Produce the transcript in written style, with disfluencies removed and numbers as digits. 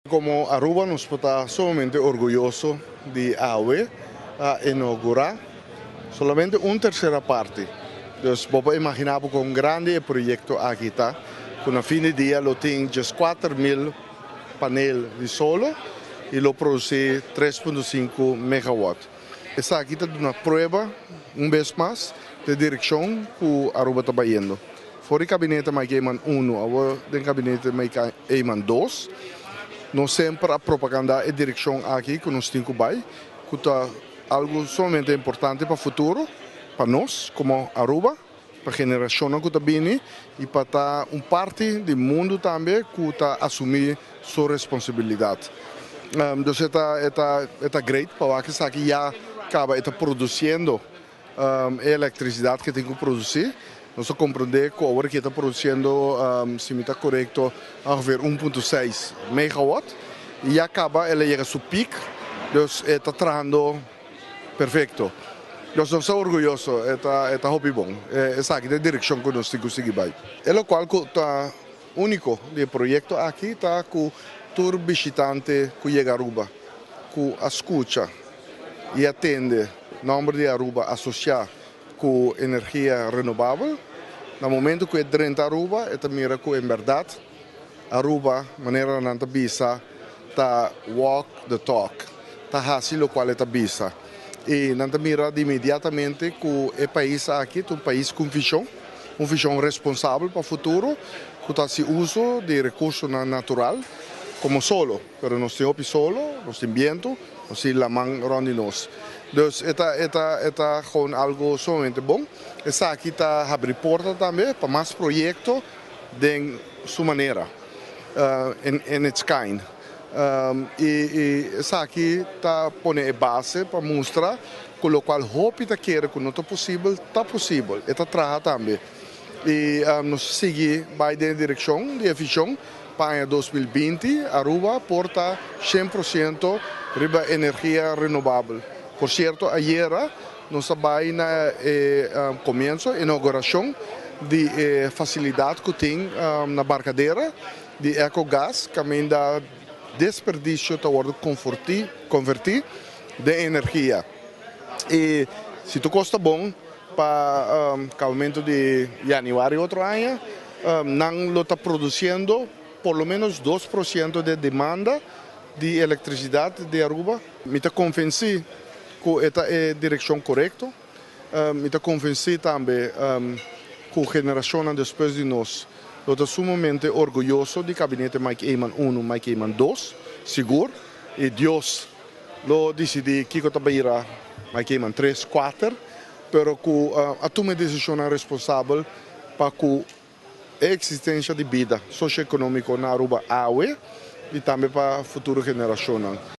Como Aruba nos por ta sumamente orguyoso di awe a inaugura solamente un tercera parti. Dus bo por imagina bo con grandi e proyecto aki ta, cu na fin di dia lo tin just 4000 panel di solo y lo produci 3.5 megawatt. Esaki ta duna prueba un bes mas di direccion cu Aruba ta bayendo. For di gabinete Mike Eman 1, awor den gabinete Mike Eman 2, nos semper a propaganda e direccion aki cu nos tin cu bay, cu ta algo sumamente importante pa futuro, pa nos como Aruba, pa generacionnan cu ta bini y pa ta un parti di mundo tambe cu ta asumi su responsabilidad. Dus e ta great pa wak esaki ya caba e ta produciendo e electricidad cu tin cu produci. Nos a comprende cu awor cu ta produciendo, si mi ta corecto, ongeveer 1.6 megawatt. Y ya caba el a yega su peak, dus e ta trahando perfecto. Nos ta orguyoso, e ta hopi bon. Esaki ta e direccion cu nos tin cu sigui bay. E locual cu ta unico di e proyecto aki ta cu tur bishitante cu yega Aruba, cu a scucha y a tende nomber di Aruba asocia cu energia renobabel, na momento cu e drenta Aruba, e ta mira cu en berdad Aruba, manera nan ta bisa, ta walk the talk, ta haci locual e ta bisa. Y nan ta mira inmediatamente cu e pais aki ta un pais cu vision, un vision responsabel pa futuro, cu ta haci uso di recurso natural, como solo, pero nos tin hopi solo, nos tin biento, nos tin laman rond di nos. Dus e ta gewoon algo sumamente bon. Esaki ta habri porta tambe pa mas proyecto di su manera, in its kind. Y esaki ta pone e base pa mustra cu locual hopi ta kere cu no ta posibel, ta posibel. E ta traha tambe. Y nos ta sigui bay den direccion di vision pa 2020, Aruba por ta 100% riba energia renobabel. Por cierto, ayera nos a bay na comienso, inauguracion di facilidad cu tin na Barcadera di EcoGas, caminda desperdicio ta wordo converti den energia. Y si tur cos ta bon, pa acabamento di januari otro aña, nan lo ta produciendo por lo menos 2% di demanda di electricidad di Aruba. Mi ta convenci cu e ta e direccion corecto. Mi ta convenci tambe cu generacion despues di nos ta sumamente orguyoso di gabinete Mike Eman 1, Mike Eman 2, sigur. Y Dios lo dicidi kico ta bira Mike Eman 3, 4, pero cu a tuma decision responsabel pa cu existencia di bida socioeconomico na Aruba awe y tambe pa futuro generacion.